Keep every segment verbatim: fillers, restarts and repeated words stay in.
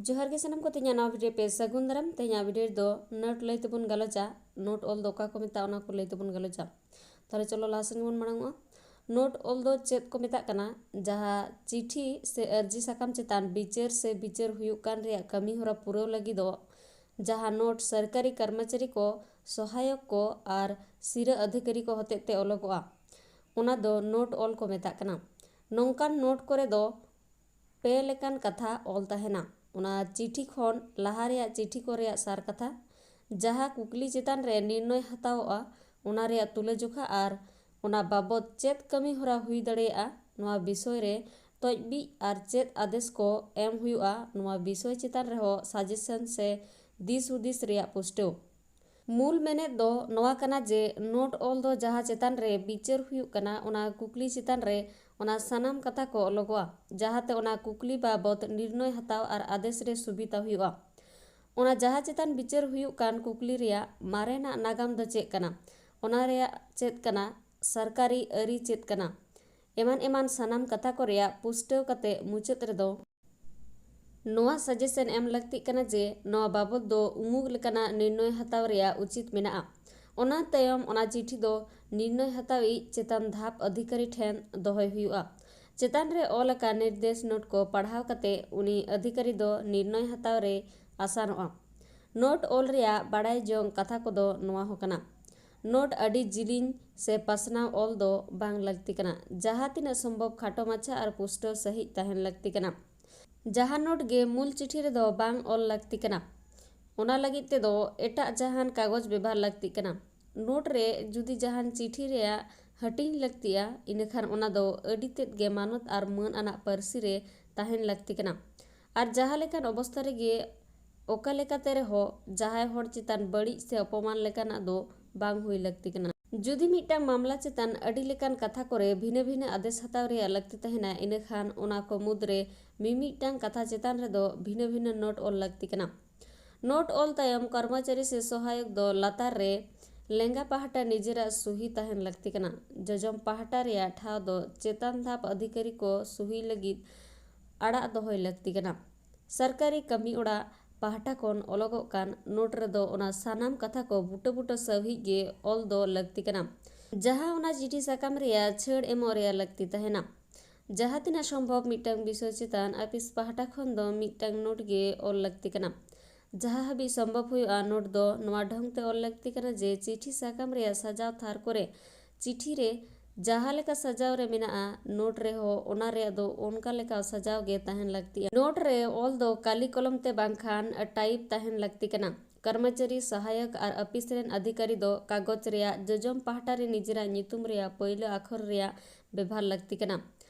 ᱡᱚᱦᱟᱨ ᱜᱮ ᱥᱟᱱᱟᱢ ᱠᱚ, ᱛᱮᱦᱮᱧᱟᱜ ᱱᱚᱣᱟ ᱵᱷᱤᱰᱤᱭᱳ ᱯᱮ ᱥᱟᱹᱜᱩᱱ ᱫᱟᱨᱟᱢ᱾ ᱛᱮᱦᱮᱧᱟᱜ ᱵᱷᱤᱰᱤᱭᱳ ᱨᱮᱫᱚ ᱱᱳᱴ ᱞᱟᱹᱭ ᱛᱮᱵᱚᱱ ᱜᱟᱞᱚᱪᱟ, ᱱᱳᱴ ᱚᱞ ᱫᱚ ᱚᱠᱟ ᱠᱚ ᱢᱮᱛᱟᱜᱼᱟ ᱚᱱᱟ ᱠᱚ ᱞᱟᱹᱭ ᱛᱮᱵᱚᱱ ᱜᱟᱞᱚᱪᱟ᱾ ᱛᱟᱦᱚᱞᱮ ᱪᱚᱞᱚ ᱞᱟᱦᱟ ᱥᱮᱱ ᱜᱮᱵᱚᱱ ᱢᱟᱲᱟᱝᱚᱜᱼᱟ᱾ ᱱᱳᱴ ᱚᱞ ᱫᱚ ᱪᱮᱫ ᱠᱚ ᱢᱮᱛᱟᱜ ᱠᱟᱱᱟ? ᱡᱟᱦᱟᱸ ᱪᱤᱴᱷᱤ ᱥᱮ ᱟᱹᱨᱡᱤ ᱥᱟᱠᱟᱢ ᱪᱮᱛᱟᱱ ᱵᱤᱪᱟᱹᱨ ᱥᱮ ᱵᱤᱪᱟᱹᱨ ᱦᱩᱭᱩᱜ ᱠᱟᱱ ᱨᱮᱭᱟᱜ ᱠᱟᱹᱢᱤ ᱦᱚᱨᱟ ᱯᱩᱨᱟᱹᱣ ᱞᱟᱹᱜᱤᱫᱚᱜ ᱡᱟᱦᱟᱸ ᱱᱳᱴ ᱥᱚᱨᱠᱟᱨᱤ ᱠᱚᱨᱢᱚᱪᱟᱨᱤ ᱠᱚ, ᱥᱚᱦᱟᱭᱚᱠ ᱠᱚ ᱟᱨ ᱥᱤᱨᱟᱹ ᱚᱫᱷᱤᱠᱟᱨᱤ ᱠᱚ ᱦᱚᱛᱮᱡ ᱛᱮ ᱚᱞᱚᱜᱚᱜᱼᱟ, ᱚᱱᱟ ᱫᱚ ᱱᱳᱴ ᱚᱞ ᱠᱚ ᱢᱮᱛᱟᱜ ᱠᱟᱱᱟ᱾ ᱱᱚᱝᱠᱟᱱ ᱱᱳᱴ ᱠᱚᱨᱮ ᱫᱚ ᱯᱮ ᱞᱮᱠᱟᱱ ᱠᱟᱛᱷᱟ ᱚᱞ ᱛᱟᱦᱮᱱᱟ᱾ ᱚᱱᱟ ᱪᱤᱴᱷᱤ ᱠᱷᱚᱱ ᱞᱟᱦᱟ ᱨᱮᱭᱟᱜ ᱪᱤᱴᱷᱤ ᱠᱚ ᱨᱮᱭᱟᱜ ᱥᱟᱨ ᱠᱟᱛᱷᱟ, ᱡᱟᱦᱟᱸ ᱠᱩᱠᱞᱤ ᱪᱮᱛᱟᱱ ᱨᱮ ᱱᱤᱨᱱᱚᱭ ᱦᱟᱛᱟᱣᱚᱜᱼᱟ, ᱚᱱᱟ ᱨᱮᱭᱟᱜ ᱛᱩᱞᱟᱹᱡᱚᱠᱷᱟ ᱟᱨ ᱚᱱᱟ ᱵᱟᱵᱚᱛ ᱪᱮᱫ ᱠᱟᱹᱢᱤ ᱦᱚᱨᱟ ᱦᱩᱭ ᱫᱟᱲᱮᱭᱟᱜᱼᱟ, ᱱᱚᱣᱟ ᱵᱤᱥᱚᱭ ᱨᱮ ᱛᱚᱡᱵᱤᱡ ᱟᱨ ᱪᱮᱫ ᱟᱫᱮᱥ ᱠᱚ ᱮᱢ ᱦᱩᱭᱩᱜᱼᱟ, ᱱᱚᱣᱟ ᱵᱤᱥᱚᱭ ᱪᱮᱛᱟᱱ ᱨᱮᱦᱚᱸ ᱥᱟᱡᱮᱥᱚᱱ ᱥᱮ ᱫᱤᱥ ᱦᱩᱫᱤᱥ ᱨᱮᱭᱟᱜ ᱯᱩᱥᱴᱟᱹᱣ᱾ ᱢᱩᱞ ᱢᱮᱱᱮᱫ ᱫᱚ ᱱᱚᱣᱟ ᱠᱟᱱᱟ ᱡᱮ ᱱᱳᱴ ᱚᱞ ᱫᱚ ᱡᱟᱦᱟᱸ ᱪᱮᱛᱟᱱ ᱨᱮ ᱵᱤᱪᱟᱹᱨ ᱦᱩᱭᱩᱜ ᱠᱟᱱᱟ, ᱚᱱᱟ ᱠᱩᱠᱞᱤ ᱪᱮᱛᱟᱱ ᱨᱮ ᱚᱱᱟ ᱥᱟᱱᱟᱢ ᱠᱟᱛᱷᱟ ᱠᱚ ᱚᱞᱚᱜᱚᱜᱼᱟ, ᱡᱟᱦᱟᱸᱛᱮ ᱚᱱᱟ ᱠᱩᱠᱞᱤ ᱵᱟᱵᱚᱛ ᱱᱤᱨᱱᱚᱭ ᱦᱟᱛᱟᱣ ᱟᱨ ᱟᱫᱮᱥ ᱨᱮ ᱥᱩᱵᱤᱫᱷᱟ ᱦᱩᱭᱩᱜᱼᱟ᱾ ᱚᱱᱟ ᱡᱟᱦᱟᱸ ᱪᱮᱛᱟᱱ ᱵᱤᱪᱟᱹᱨ ᱦᱩᱭᱩᱜ ᱠᱟᱱ ᱠᱩᱠᱞᱤ ᱨᱮᱭᱟᱜ ᱢᱟᱨᱮᱱᱟᱜ ᱱᱟᱜᱟᱢ ᱫᱚ ᱪᱮᱫ ᱠᱟᱱᱟ, ᱚᱱᱟ ᱨᱮᱭᱟᱜ ᱪᱮᱫ ᱠᱟᱱᱟ, ᱥᱚᱨᱠᱟᱨᱤ ᱟᱹᱨᱤ ᱪᱮᱫ ᱠᱟᱱᱟ, ᱮᱢᱟᱱ ᱮᱢᱟᱱ ᱥᱟᱱᱟᱢ ᱠᱟᱛᱷᱟ ᱠᱚ ᱨᱮᱭᱟᱜ ᱯᱩᱥᱴᱟᱹᱣ ᱠᱟᱛᱮ ᱢᱩᱪᱟᱹᱫ ᱨᱮᱫᱚ ᱱᱚᱣᱟ ᱥᱟᱡᱮᱥᱚᱱ ᱮᱢ ᱞᱟᱹᱠᱛᱤᱜ ᱠᱟᱱᱟ ᱡᱮ ᱱᱚᱣᱟ ᱵᱟᱵᱚᱛ ᱫᱚ ᱩᱢᱩᱠ ᱞᱮᱠᱟᱱᱟᱜ ᱱᱤᱨᱱᱚᱭ ᱦᱟᱛᱟᱣ ᱨᱮᱭᱟᱜ ᱩᱪᱤᱛ ᱢᱮᱱᱟᱜᱼᱟ᱾ ᱚᱱᱟ ᱛᱟᱭᱚᱢ ᱚᱱᱟ ᱪᱤᱴᱷᱤ ᱫᱚ ᱱᱤᱨᱱᱚᱭ ᱦᱟᱛᱟᱣᱤᱡ ᱪᱮᱛᱟᱱ ᱫᱷᱟᱯ ᱚᱫᱷᱤᱠᱟᱨᱤ ᱴᱷᱮᱱ ᱫᱚᱦᱚᱭ ᱦᱩᱭᱩᱜᱼᱟ᱾ ᱪᱮᱛᱟᱱ ᱨᱮ ᱚᱞ ᱟᱠᱟᱱ ᱱᱤᱨᱫᱮᱥ ᱱᱳᱴ ᱠᱚ ᱯᱟᱲᱦᱟᱣ ᱠᱟᱛᱮ ᱩᱱᱤ ᱚᱫᱷᱤᱠᱟᱨᱤ ᱫᱚ ᱱᱤᱨᱱᱚᱭ ᱦᱟᱛᱟᱣ ᱨᱮᱭ ᱟᱥᱟᱱᱚᱜᱼᱟ᱾ ᱱᱳᱴ ᱚᱞ ᱨᱮᱭᱟᱜ ᱵᱟᱲᱟᱭ ᱡᱚᱝ ᱠᱟᱛᱷᱟ ᱠᱚᱫᱚ ᱱᱚᱣᱟ ᱦᱚᱸ ᱠᱟᱱᱟ᱾ ᱱᱳᱴ ᱟᱹᱰᱤ ᱡᱤᱞᱤᱧ ᱥᱮ ᱯᱟᱥᱱᱟᱣ ᱚᱞ ᱫᱚ ᱵᱟᱝ ᱞᱟᱹᱠᱛᱤ ᱠᱟᱱᱟ᱾ ᱡᱟᱦᱟᱸ ᱛᱤᱱᱟᱹᱜ ᱥᱚᱢᱵᱷᱚᱵ ᱠᱷᱟᱴᱚ ᱢᱟᱪᱷᱟ ᱟᱨ ᱯᱩᱥᱴᱟᱹᱣ ᱥᱟᱹᱦᱤᱡ ᱛᱟᱦᱮᱱ ᱞᱟᱹᱠᱛᱤ ᱠᱟᱱᱟ᱾ ᱡᱟᱦᱟᱸ ᱱᱳᱴ ᱜᱮ ᱢᱩᱞ ᱪᱤᱴᱷᱤ ᱨᱮᱫᱚ ᱵᱟᱝ ᱚᱞ ᱞᱟᱹᱠᱛᱤ ᱠᱟᱱᱟ, ᱚᱱᱟ ᱞᱟᱹᱜᱤᱫ ᱛᱮᱫᱚ ᱮᱴᱟᱜ ᱡᱟᱦᱟᱱ ᱠᱟᱜᱚᱡᱽ ᱵᱮᱵᱷᱟᱨ ᱞᱟᱹᱠᱛᱤ ᱠᱟᱱᱟ᱾ ᱱᱳᱴ ᱨᱮ ᱡᱩᱫᱤ ᱡᱟᱦᱟᱱ ᱪᱤᱴᱷᱤ ᱨᱮᱭᱟᱜ ᱦᱟᱹᱴᱤᱧ ᱞᱟᱹᱠᱛᱤᱜᱼᱟ, ᱤᱱᱟᱹᱠᱷᱟᱱ ᱚᱱᱟ ᱫᱚ ᱟᱹᱰᱤ ᱛᱮᱫ ᱜᱮ ᱢᱟᱱᱚᱛ ᱟᱨ ᱢᱟᱹᱱ ᱟᱱᱟᱜ ᱯᱟᱹᱨᱥᱤ ᱨᱮ ᱛᱟᱦᱮᱱ ᱞᱟᱹᱠᱛᱤ ᱠᱟᱱᱟ᱾ ᱟᱨ ᱡᱟᱦᱟᱸ ᱞᱮᱠᱟᱱ ᱚᱵᱚᱥᱛᱟ ᱨᱮᱜᱮ ᱚᱠᱟ ᱞᱮᱠᱟᱛᱮ ᱨᱮᱦᱚᱸ ᱡᱟᱦᱟᱸᱭ ᱦᱚᱲ ᱪᱮᱛᱟᱱ ᱵᱟᱹᱲᱤᱡ ᱥᱮ ᱚᱯᱚᱢᱟᱱ ᱞᱮᱠᱟᱱᱟᱜ ᱫᱚ ᱵᱟᱝ ᱦᱩᱭ ᱞᱟᱹᱠᱛᱤ ᱠᱟᱱᱟ᱾ ᱡᱩᱫᱤ ᱢᱤᱫᱴᱟᱝ ᱢᱟᱢᱞᱟ ᱪᱮᱛᱟᱱ ᱟᱹᱰᱤ ᱞᱮᱠᱟᱱ ᱠᱟᱛᱷᱟ ᱠᱚᱨᱮ ᱵᱷᱤᱱᱟᱹ ᱵᱷᱤᱱᱟᱹ ᱟᱫᱮᱥ ᱦᱟᱛᱟᱣ ᱨᱮᱭᱟᱜ ᱞᱟᱹᱠᱛᱤ ᱛᱟᱦᱮᱱᱟ, ᱤᱱᱟᱹᱠᱷᱟᱱ ᱚᱱᱟ ᱠᱚ ᱢᱩᱫᱽᱨᱮ ᱢᱤᱢᱤᱫᱴᱟᱝ ᱠᱟᱛᱷᱟ ᱪᱮᱛᱟᱱ ᱨᱮᱫᱚ ᱵᱷᱤᱱᱟᱹ ᱵᱷᱤᱱᱟᱹ ᱱᱳᱴ ᱚᱞ ᱞᱟᱹᱠᱛᱤ ᱠᱟᱱᱟ᱾ ᱱᱳᱴ ᱚᱞ ᱛᱟᱭᱚᱢ ᱠᱚᱨᱢᱚᱪᱟᱨᱤ ᱥᱮ ᱥᱚᱦᱟᱭᱚᱠ ᱫᱚ ᱞᱟᱛᱟᱨ ᱨᱮ ᱞᱮᱸᱜᱟ ᱯᱟᱦᱴᱟ ᱱᱤᱡᱮᱨᱟᱜ ᱥᱩᱦᱤ ᱛᱟᱦᱮᱱ ᱞᱟᱹᱠᱛᱤ ᱠᱟᱱᱟ᱾ ᱡᱚᱡᱚᱢ ᱯᱟᱦᱴᱟ ᱨᱮᱭᱟᱜ ᱴᱷᱟᱶ ᱫᱚ ᱪᱮᱛᱟᱱ ᱫᱷᱟᱯ ᱚᱫᱷᱤᱠᱟᱨᱤ ᱠᱚ ᱥᱩᱦᱤ ᱞᱟᱹᱜᱤᱫ ᱟᱲᱟᱜ ᱫᱚᱦᱚᱭ ᱞᱟᱹᱠᱛᱤ ᱠᱟᱱᱟ᱾ ᱥᱚᱨᱠᱟᱨᱤ ᱠᱟᱹᱢᱤ ᱚᱲᱟᱜ ᱯᱟᱦᱴᱟ ᱠᱷᱚᱱ ᱚᱞᱚᱜᱚᱜ ᱠᱟᱱ ᱱᱳᱴ ᱨᱮᱫᱚ ᱚᱱᱟ ᱥᱟᱱᱟᱢ ᱠᱟᱛᱷᱟ ᱠᱚ ᱵᱩᱴᱟᱹ ᱵᱩᱴᱟᱹ ᱥᱟᱹᱦᱤᱡ ᱜᱮ ᱚᱞ ᱫᱚ ᱞᱟᱹᱠᱛᱤ ᱠᱟᱱᱟ, ᱡᱟᱦᱟᱸ ᱚᱱᱟ ᱪᱤᱴᱷᱤ ᱥᱟᱠᱟᱢ ᱨᱮᱭᱟᱜ ᱪᱷᱟᱹᱲ ᱮᱢᱚᱜ ᱨᱮᱭᱟᱜ ᱞᱟᱹᱠᱛᱤ ᱛᱟᱦᱮᱱᱟ᱾ ᱡᱟᱦᱟᱸ ᱛᱤᱱᱟᱹᱜ ᱥᱚᱢᱵᱷᱚᱵ ᱢᱤᱫᱴᱟᱝ ᱵᱤᱥᱚᱭ ᱪᱮᱛᱟᱱ ᱟᱹᱯᱤᱥ ᱯᱟᱦᱴᱟ ᱠᱷᱚᱱ ᱫᱚ ᱢᱤᱫᱴᱟᱝ ᱱᱳᱴ ᱜᱮ ᱚᱞ ᱞᱟᱹᱠᱛᱤ ᱠᱟᱱᱟ᱾ ᱡᱟᱦᱟᱸ ᱦᱟᱹᱵᱤᱡ ᱥᱚᱢᱵᱷᱚᱵ ᱦᱩᱭᱩᱜᱼᱟ, ᱱᱳᱴ ᱫᱚ ᱱᱚᱣᱟ ᱰᱷᱚᱝ ᱛᱮ ᱚᱞ ᱞᱟᱹᱠᱛᱤ ᱠᱟᱱᱟ ᱡᱮ ᱪᱤᱴᱷᱤ ᱥᱟᱠᱟᱢ ᱨᱮᱭᱟᱜ ᱥᱟᱡᱟᱣ ᱛᱷᱟᱨ ᱠᱚᱨᱮ ᱪᱤᱴᱷᱤ ᱨᱮ ᱡᱟᱦᱟᱸ ᱞᱮᱠᱟ ᱥᱟᱡᱟᱣ ᱨᱮ ᱢᱮᱱᱟᱜᱼᱟ, ᱱᱳᱴ ᱨᱮᱦᱚᱸ ᱚᱱᱟ ᱨᱮᱭᱟᱜ ᱫᱚ ᱚᱱᱠᱟ ᱞᱮᱠᱟ ᱥᱟᱡᱟᱣ ᱜᱮ ᱛᱟᱦᱮᱱ ᱞᱟᱹᱠᱛᱤᱜᱼᱟ᱾ ᱱᱳᱴ ᱨᱮ ᱚᱞ ᱫᱚ ᱠᱟᱞᱤ ᱠᱚᱞᱚᱢ ᱛᱮ ᱵᱟᱝᱠᱷᱟᱱ ᱴᱟᱭᱤᱯ ᱛᱟᱦᱮᱱ ᱞᱟᱹᱠᱛᱤ ᱠᱟᱱᱟ᱾ ᱠᱚᱨᱢᱚᱪᱟᱹᱨᱤ, ᱥᱚᱦᱟᱭᱚᱠ ᱟᱨ ᱟᱹᱯᱤᱥ ᱨᱮᱱ ᱟᱫᱷᱤᱠᱟᱨᱤ ᱫᱚ ᱠᱟᱜᱚᱡᱽ ᱨᱮᱭᱟᱜ ᱡᱚᱡᱚᱢ ᱯᱟᱦᱴᱟ ᱨᱮ ᱱᱤᱡᱮᱨᱟᱜ ᱧᱩᱛᱩᱢ ᱨᱮᱭᱟᱜ ᱯᱳᱭᱞᱳ ᱟᱠᱷᱚᱨ ᱨᱮᱭᱟᱜ ᱵᱮᱵᱷᱟᱨ ᱞᱟᱹᱠᱛᱤ ᱠᱟᱱᱟ᱾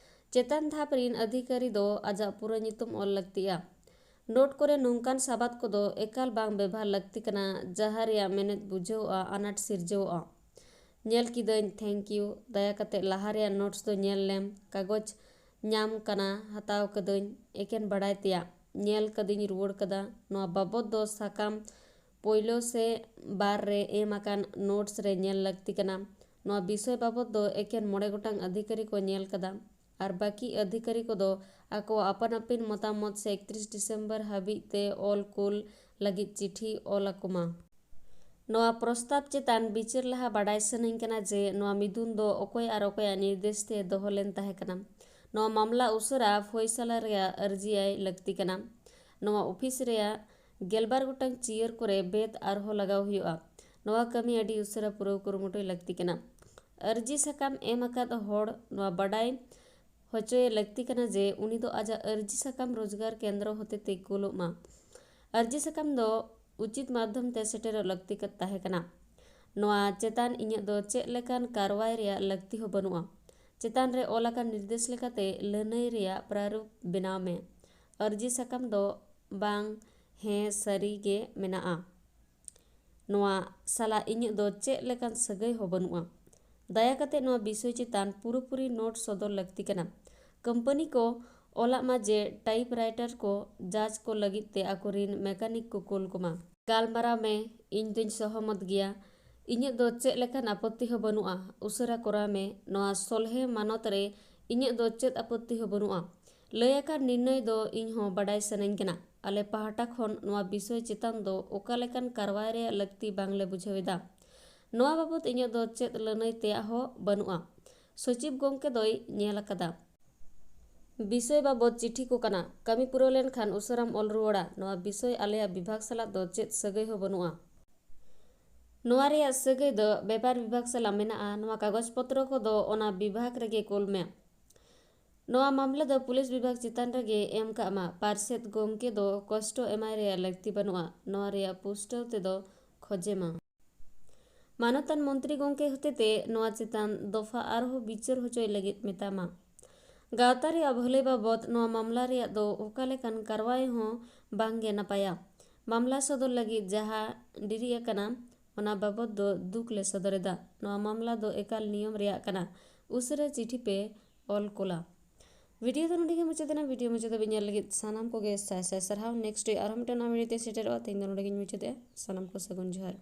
ᱪᱮᱛᱟᱱ ᱫᱷᱟᱯ ᱨᱤᱱ ᱟᱫᱷᱤᱠᱟᱨᱤ ᱫᱚ ᱟᱡᱟᱜ ᱯᱩᱨᱟᱹ ᱧᱩᱛᱩᱢ ᱚᱞ ᱞᱟᱹᱠᱛᱤᱜᱼᱟ᱾ ᱱᱳᱴ ᱠᱚᱨᱮ ᱱᱚᱝᱠᱟᱱ ᱥᱟᱵᱟᱫ ᱠᱚᱫᱚ ᱮᱠᱟᱞ ᱵᱟᱝ ᱵᱮᱵᱷᱟᱨ ᱞᱟᱹᱠᱛᱤ ᱠᱟᱱᱟ, ᱡᱟᱦᱟᱸ ᱨᱮᱭᱟᱜ ᱢᱮᱱᱮᱫ ᱵᱩᱡᱷᱟᱹᱣᱚᱜᱼᱟ, ᱟᱱᱟᱴ ᱥᱤᱨᱡᱟᱹᱣᱚᱜᱼᱟ᱾ ᱧᱮᱞ ᱠᱤᱫᱟᱹᱧ, thank you, ᱫᱟᱭᱟ ᱠᱟᱛᱮ ᱞᱟᱦᱟ ᱨᱮᱭᱟᱜ ᱱᱳᱴᱥ ᱫᱚ ᱧᱮᱞ ᱞᱮᱢ, ᱠᱟᱜᱚᱡᱽ ᱧᱟᱢ ᱠᱟᱱᱟ, ᱦᱟᱛᱟᱣ ᱠᱟᱹᱫᱟᱹᱧ, ᱮᱠᱮᱱ ᱵᱟᱲᱟᱭ ᱛᱮᱭᱟᱜ, ᱧᱮᱞ ᱠᱟᱹᱫᱟᱹᱧ, ᱨᱩᱣᱟᱹᱲ ᱠᱟᱫᱟ᱾ ᱱᱚᱣᱟ ᱵᱟᱵᱚᱫ ᱫᱚ ᱥᱟᱠᱟᱢ ᱯᱳᱭᱞᱳ ᱥᱮ ᱵᱟᱨ ᱨᱮ ᱮᱢ ᱟᱠᱟᱱ ᱱᱳᱴᱥ ᱨᱮ ᱧᱮᱞ ᱞᱟᱹᱠᱛᱤ ᱠᱟᱱᱟ᱾ ᱱᱚᱣᱟ ᱵᱤᱥᱚᱭ ᱵᱟᱵᱚᱫ ᱫᱚ ᱮᱠᱮᱱ ᱢᱚᱬᱮ ᱜᱚᱴᱟᱝ ᱟᱫᱷᱤᱠᱟᱨᱤ ᱠᱚ ᱧᱮᱞ ᱠᱟᱫᱟ ᱟᱨ ᱵᱟᱹᱠᱤ ᱟᱫᱷᱤᱠᱟᱨᱤ ᱠᱚᱫᱚ ᱟᱠᱚᱣᱟᱜ ᱟᱯᱟᱱ ᱟᱹᱯᱤᱱ ᱢᱚᱛᱟᱢᱚᱛ ᱥᱮ ᱮᱠᱛᱨᱤᱥ ᱰᱤᱥᱮᱢᱵᱚᱨ ᱦᱟᱹᱵᱤᱡ ᱛᱮ ᱚᱞ ᱠᱩᱞ ᱞᱟᱹᱜᱤᱫ ᱪᱤᱴᱷᱤ ᱚᱞ ᱟᱠᱚ ᱢᱟ᱾ ᱱᱚᱣᱟ ᱯᱨᱚᱥᱛᱟᱵ ᱪᱮᱛᱟᱱ ᱵᱤᱪᱟᱹᱨ ᱞᱟᱦᱟ ᱵᱟᱰᱟᱭ ᱥᱟᱱᱟᱧ ᱠᱟᱱᱟ ᱡᱮ ᱱᱚᱣᱟ ᱢᱤᱫᱩᱱ ᱫᱚ ᱚᱠᱚᱭ ᱟᱨ ᱚᱠᱚᱭᱟᱜ ᱱᱤᱨᱫᱮᱥ ᱛᱮ ᱫᱚᱦᱚ ᱞᱮᱱ ᱛᱟᱦᱮᱸ ᱠᱟᱱᱟ᱾ ᱱᱚᱣᱟ ᱢᱟᱢᱞᱟ ᱩᱥᱟᱹᱨᱟ ᱯᱷᱚᱭᱥᱟᱞᱟ ᱨᱮᱭᱟᱜ ᱟᱹᱨᱡᱤᱭᱟᱭ ᱞᱟᱹᱠᱛᱤ ᱠᱟᱱᱟ᱾ ᱱᱚᱣᱟ ᱚᱯᱷᱤᱥ ᱨᱮᱭᱟᱜ ᱜᱮᱞᱵᱟᱨ ᱜᱚᱴᱟᱝ ᱪᱤᱭᱟᱹᱨ ᱠᱚᱨᱮ ᱵᱮᱫ ᱟᱨᱦᱚᱸ ᱞᱟᱜᱟᱣ ᱦᱩᱭᱩᱜᱼᱟ᱾ ᱱᱚᱣᱟ ᱠᱟᱹᱢᱤ ᱟᱹᱰᱤ ᱩᱥᱟᱹᱨᱟ ᱯᱩᱨᱟᱹᱣ ᱠᱩᱨᱩᱢᱩᱴᱩᱭ ᱞᱟᱹᱠᱛᱤ ᱠᱟᱱᱟ᱾ ᱟᱹᱨᱡᱤ ᱥᱟᱠᱟᱢ ᱮᱢ ᱟᱠᱟᱫ ᱦᱚᱲ ᱱᱚᱣᱟ ᱵᱟᱰᱟᱭ ᱦᱚᱪᱚᱭᱮ ᱞᱟᱹᱠᱛᱤ ᱠᱟᱱᱟ ᱡᱮ ᱩᱱᱤ ᱫᱚ ᱟᱡᱟᱜ ᱟᱹᱨᱡᱤ ᱥᱟᱠᱟᱢ ᱨᱳᱡᱽᱜᱟᱨ ᱠᱮᱱᱫᱨᱚ ᱦᱚᱛᱮᱛᱮ ᱠᱩᱞᱚᱜ ᱢᱟ᱾ ᱟᱹᱨᱡᱤ ᱥᱟᱠᱟᱢ ᱫᱚ ᱩᱪᱤᱛ ᱢᱟᱫᱽᱫᱷᱚᱢ ᱛᱮ ᱥᱮᱴᱮᱨᱚᱜ ᱞᱟᱹᱠᱛᱤ ᱠᱟ-, ᱛᱟᱦᱮᱸ ᱠᱟᱱᱟ᱾ ᱱᱚᱣᱟ ᱪᱮᱛᱟᱱ ᱤᱧᱟᱹᱜ ᱫᱚ ᱪᱮᱫ ᱞᱮᱠᱟᱱ ᱠᱟᱨᱣᱟᱭ ᱨᱮᱭᱟᱜ ᱞᱟᱹᱠᱛᱤ ᱦᱚᱸ ᱵᱟᱹᱱᱩᱜᱼᱟ᱾ ᱪᱮᱛᱟᱱ ᱨᱮ ᱚᱞ ᱟᱠᱟᱱ ᱱᱤᱨᱫᱮᱥ ᱞᱮᱠᱟᱛᱮ ᱞᱟᱹᱱᱟᱹᱭ ᱨᱮᱭᱟᱜ ᱯᱨᱟᱨᱩᱯ ᱵᱮᱱᱟᱣ ᱢᱮ᱾ ᱟᱹᱨᱡᱤ ᱥᱟᱠᱟᱢ ᱫᱚ ᱵᱟᱝ ᱦᱮᱸ ᱥᱟᱹᱨᱤ ᱜᱮ ᱢᱮᱱᱟᱜᱼᱟ᱾ ᱱᱚᱣᱟ ᱥᱟᱞᱟᱜ ᱤᱧᱟᱹᱜ ᱫᱚ ᱪᱮᱫ ᱞᱮᱠᱟᱱ ᱥᱟᱹᱜᱟᱹᱭ ᱦᱚᱸ ᱵᱟᱹᱱᱩᱜᱼᱟ᱾ ᱫᱟᱭᱟ ᱠᱟᱛᱮ ᱱᱚᱣᱟ ᱵᱤᱥᱚᱭ ᱪᱮᱛᱟᱱ ᱯᱩᱨᱟᱹᱯᱩᱨᱤ ᱱᱳᱴ ᱥᱚᱫᱚᱨ ᱞᱟᱹᱠᱛᱤ ᱠᱟᱱᱟ᱾ ᱠᱳᱢᱯᱟᱱᱤ ᱠᱚ ᱚᱞᱟᱜ ᱢᱟ ᱡᱮ ᱴᱟᱭᱤᱯᱨᱟᱭᱴᱟᱨ ᱠᱚ ᱡᱟᱡᱽ ᱠᱚ ᱞᱟᱹᱜᱤᱫ ᱛᱮ ᱟᱠᱚᱨᱤᱱ ᱢᱮᱠᱟᱱᱤᱠ ᱠᱚ ᱠᱳᱞ ᱠᱚᱢᱟ᱾ ᱜᱟᱞᱢᱟᱨᱟᱣ ᱢᱮ, ᱤᱧ ᱫᱚᱧ ᱥᱚᱦᱚᱢᱚᱛ ᱜᱮᱭᱟ᱾ ᱤᱧᱟᱹᱜ ᱫᱚ ᱪᱮᱫ ᱞᱮᱠᱟᱱ ᱟᱯᱚᱛᱛᱤ ᱦᱚᱸ ᱵᱟᱹᱱᱩᱜᱼᱟ᱾ ᱩᱥᱟᱹᱨᱟ ᱠᱚᱨᱟᱣ ᱢᱮ᱾ ᱱᱚᱣᱟ ᱥᱚᱞᱦᱮ ᱢᱟᱱᱚᱛ ᱨᱮ ᱤᱧᱟᱹᱜ ᱫᱚ ᱪᱮᱫ ᱟᱯᱚᱛᱛᱤ ᱦᱚᱸ ᱵᱟᱹᱱᱩᱜᱼᱟ᱾ ᱞᱟᱹᱭ ᱟᱠᱟᱱ ᱱᱤᱨᱱᱚᱭ ᱫᱚ ᱤᱧ ᱦᱚᱸ ᱵᱟᱰᱟᱭ ᱥᱟᱱᱟᱧ ᱠᱟᱱᱟ᱾ ᱟᱞᱮ ᱯᱟᱦᱴᱟ ᱠᱷᱚᱱ ᱱᱚᱣᱟ ᱵᱤᱥᱚᱭ ᱪᱮᱛᱟᱱ ᱫᱚ ᱚᱠᱟ ᱞᱮᱠᱟᱱ ᱠᱟᱨᱣᱟᱭ ᱨᱮᱭᱟᱜ ᱞᱟᱹᱠᱛᱤ ᱵᱟᱝᱞᱮ ᱵᱩᱡᱷᱟᱹᱣ ᱮᱫᱟ᱾ ᱱᱚᱣᱟ ᱵᱟᱵᱚᱛ ᱤᱧᱟᱹᱜ ᱫᱚ ᱪᱮᱫ ᱞᱟᱹᱱᱟᱹᱭ ᱛᱮᱭᱟᱜ ᱦᱚᱸ ᱵᱟᱹᱱᱩᱜᱼᱟ᱾ ᱥᱚᱪᱤᱵᱽ ᱜᱚᱢᱠᱮ ᱫᱚᱭ ᱧᱮᱞ ᱟᱠᱟᱫᱟ᱾ ᱵᱤᱥᱚᱭ ᱵᱟᱵᱚᱛ ᱪᱤᱴᱷᱤ ᱠᱚ ᱠᱟᱱᱟ᱾ ᱠᱟᱹᱢᱤ ᱯᱩᱨᱟᱹᱣ ᱞᱮᱱᱠᱷᱟᱱ ᱩᱥᱟᱹᱨᱟᱢ ᱚᱞ ᱨᱩᱣᱟᱹᱲᱟ᱾ ᱱᱚᱣᱟ ᱵᱤᱥᱚᱭ ᱟᱞᱮᱭᱟᱜ ᱵᱤᱵᱷᱟᱜᱽ ᱥᱟᱞᱟᱜ ᱫᱚ ᱪᱮᱫ ᱥᱟᱹᱜᱟᱹᱭ ᱦᱚᱸ ᱵᱟᱹᱱᱩᱜᱼᱟ᱾ ᱱᱚᱣᱟ ᱨᱮᱭᱟᱜ ᱥᱟᱹᱜᱟᱹᱭ ᱫᱚ ᱵᱮᱯᱟᱨ ᱵᱤᱵᱷᱟᱜᱽ ᱥᱟᱞᱟᱜ ᱢᱮᱱᱟᱜᱼᱟ᱾ ᱱᱚᱣᱟ ᱠᱟᱜᱚᱡᱽ ᱯᱚᱛᱨᱚ ᱠᱚᱫᱚ ᱚᱱᱟ ᱵᱤᱵᱷᱟᱜᱽ ᱨᱮᱜᱮ ᱠᱩᱞ ᱢᱮ᱾ ᱱᱚᱣᱟ ᱢᱟᱢᱞᱟ ᱫᱚ ᱯᱩᱞᱤᱥ ᱵᱤᱵᱷᱟᱜᱽ ᱪᱮᱛᱟᱱ ᱨᱮᱜᱮ ᱮᱢ ᱠᱟᱜ ᱢᱟ᱾ ᱯᱟᱨᱥᱮᱛ ᱜᱚᱢᱠᱮ ᱫᱚ ᱠᱚᱥᱴᱚ ᱮᱢᱟᱭ ᱨᱮᱭᱟᱜ ᱞᱟᱹᱠᱛᱤ ᱵᱟᱹᱱᱩᱜᱼᱟ᱾ ᱱᱚᱣᱟ ᱨᱮᱭᱟᱜ ᱯᱩᱥᱴᱟᱹᱣ ᱛᱮᱫᱚ ᱠᱷᱚᱡᱮ ᱢᱟ᱾ ᱢᱟᱱᱚᱛᱟᱱ ᱢᱚᱱᱛᱨᱤ ᱜᱚᱢᱠᱮ ᱦᱚᱛᱮᱛᱮ ᱱᱚᱣᱟ ᱪᱮᱛᱟᱱ ᱫᱚᱯᱷᱟ ᱟᱨᱦᱚᱸ ᱵᱤᱪᱟᱹᱨ ᱦᱚᱪᱚᱭ ᱞᱟᱹᱜᱤᱫ ᱢᱮᱛᱟᱢᱟ᱾ ᱜᱟᱶᱛᱟ ᱨᱮᱭᱟᱜ ᱵᱷᱟᱹᱞᱟᱹᱭ ᱵᱟᱵᱚᱛ ᱱᱚᱣᱟ ᱢᱟᱢᱞᱟ ᱨᱮᱭᱟᱜ ᱫᱚ ᱚᱠᱟ ᱞᱮᱠᱟᱱ ᱠᱟᱨᱣᱟᱭ ᱦᱚᱸ ᱵᱟᱝ ᱜᱮ ᱱᱟᱯᱟᱭᱟ᱾ ᱢᱟᱢᱞᱟ ᱥᱚᱫᱚᱨ ᱞᱟᱹᱜᱤᱫ ᱡᱟᱦᱟᱸ ᱰᱮᱨᱤ ᱟᱠᱟᱱᱟ, ᱚᱱᱟ ᱵᱟᱵᱚᱛ ᱫᱚ ᱫᱩᱠ ᱞᱮ ᱥᱚᱫᱚᱨ ᱮᱫᱟ᱾ ᱱᱚᱣᱟ ᱢᱟᱢᱞᱟ ᱫᱚ ᱮᱠᱟᱞ ᱱᱤᱭᱚᱢ ᱨᱮᱭᱟᱜ ᱠᱟᱱᱟ᱾ ᱩᱥᱟᱹᱨᱟ ᱪᱤᱴᱷᱤ ᱯᱮ ᱚᱞ ᱠᱳᱞᱟ᱾ ᱵᱷᱤᱰᱤᱭᱳ ᱫᱚ ᱱᱚᱰᱮ ᱜᱮ ᱢᱩᱪᱟᱹᱫ ᱮᱱᱟ᱾ ᱵᱷᱤᱰᱤᱭᱳ ᱢᱩᱪᱟᱹᱫ ᱫᱷᱟᱹᱵᱤᱡ ᱧᱮᱞ ᱞᱟᱹᱜᱤᱫ ᱥᱟᱱᱟᱢ ᱠᱚᱜᱮ ᱥᱟᱭ ᱥᱟᱭ ᱥᱟᱨᱦᱟᱣ᱾ ᱱᱮᱠᱥᱴ ᱰᱮ ᱟᱨᱦᱚᱸ ᱢᱤᱫᱴᱮᱱ ᱱᱟᱣᱟ ᱵᱷᱤᱰᱤᱭᱳ ᱛᱮ ᱥᱮᱴᱮᱨᱚᱜᱼᱟ᱾ ᱛᱮᱦᱮᱧ ᱫᱚ ᱱᱚᱰᱮ ᱜᱮᱧ ᱢᱩᱪᱟᱹᱫᱮᱜᱼᱟ᱾ ᱥᱟᱱᱟᱢ ᱠᱚ ᱥᱟᱹᱜᱩᱱ ᱡᱚᱦᱟᱨ᱾